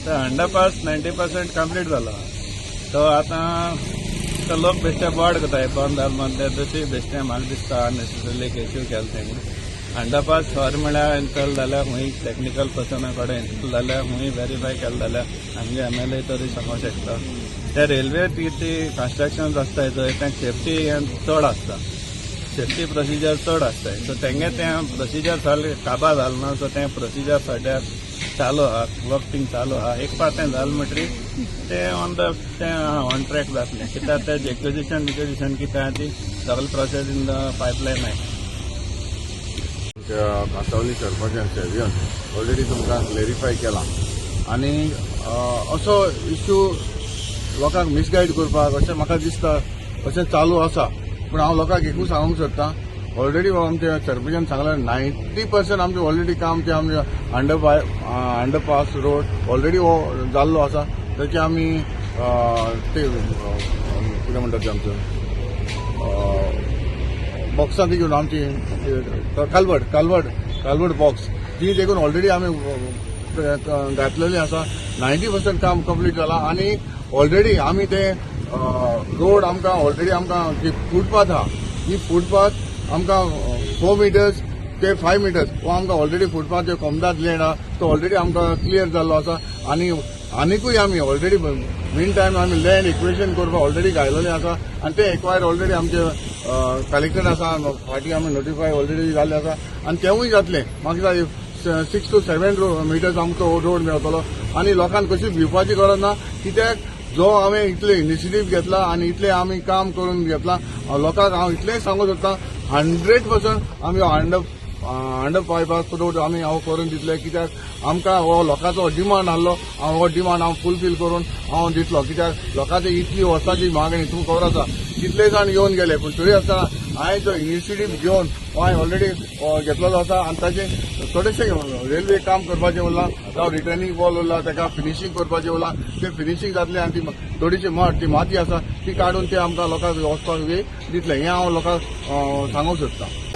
तर underpass 90% complete जाला. तो आतां तो लोक बेश्टे बोवाळ करताय, बंद जाल बंद. ते तशी बेश्टे म्हाका दिसता अननेसेसरली इश्यू केले तेणी. अंडरपास खरें म्हळ्यार चल जाल्यार खंय टॅक्निकल पर्सना कडेन जाल्यार खंय वेरीफाय केलें जाल्यार आमगे एमएलए तरी सांगूंक शकता. ते रेल्वे ती ती कन्स्ट्रक्शन आसताय थंय, तें सेफ्टी चड आसता, सेफ्टी प्रोसिजर चड आसताय. सो तेंगे तें प्रोसिजर सारकें काबार जालें ना. सो तें प्रोसिजर सद्याक चालू आहा, वर्क थिंग चालू आहा. एक फावट तें जालें म्हणटरीर तें ऑन the तें ऑन ट्रॅक जातलें, कित्याक तें एक्विजिशन बिक्विजिशन कितें आहा ती सगळी प्रोसेस इन the pipeline आहा. आमच्या कांसावली सरपंचान सेवियन ऑलरेडी तुमकां क्लेरिफाय केलां आनी असो इश्यू लोकांक मिसगायड करपाक अशें म्हाका दिसता, अशें चालू आसा. पूण हांव लोकांक एकूच सांगूंक सोदतां, ऑलरेडी आमच्या सरपंचान सांगलां, 90% आमचें ऑलरेडी काम तें आमचें अंडरपास रोड ऑलरेडी हो जाल्लो आसा. तेचे आमी ते कितें म्हणटात ते आमचो बॉक्सां ती घेवन आमची कालवड बॉक्स ती देखून ऑलरेडी आमी घातलेली आसा. 90% काम कंप्लीट जाला आनी ऑलरेडी आमी ते रोड आमकां ऑलरेडी आमकां जी फुटपाथ आहा, ही फुटपाथ आमकां 4 मिटर्स ते 5 मिटर्स हो आमकां ऑलरेडी फुटपाथ जे कोमदाद लँड आहा तो ऑलरेडी आमकां क्लियर जाल्लो आसा. आनी आनिकूय आमी ऑलरेडी मीन टायम आमी लँड एक्विजिशन करपाक ऑलरेडी घायलेलें आसा आनी ते एक्वायर ऑलरेडी आमचे कलेक्टर आसा, फाटीं आमी नोटिफाय ऑलरेडी जाल्ले आसा आनी तेवूय जातलें. मागीर 6 टू 7 मिटर्स आमकां हो रोड मेळटलो आनी लोकांक कशी भिवपाची गरज ना, कित्याक जो हांवें इतले इनिशिएटीव घेतला आनी इतलें आमी काम करून घेतला, लोकांक हांव इतलेंय सांगूंक सोदता, 100% आमी अंडर बायपास रोड आमी हांव करून दितले, कित्याक आमकां हो लोकांचो डिमांड आहलो. हांव हो डिमांड हांव फुलफील करून हांव दितलो, कित्याक लोकांची इतली वर्सांची मागणी. तुमकां खबर आसा कितले जाण येवन गेले, पूण तरी आसतना हांवें जो इनिशिएटीव घेवन हो हांवें ऑलरेडी घेतलेलो आसा. आनी ताचे थोडेशे रेल्वे काम करपाचें उरलां, जावं रिटर्निंग वॉल उरला, ताका फिनिशींग करपाचें उरलां. तें फिनिशींग जातलें आनी ती थोडीशी मड ती माती आसा ती काडून ते आमकां लोकांक वचपाक वे दितले, हें हांव लोकांक सांगूंक सोदतां.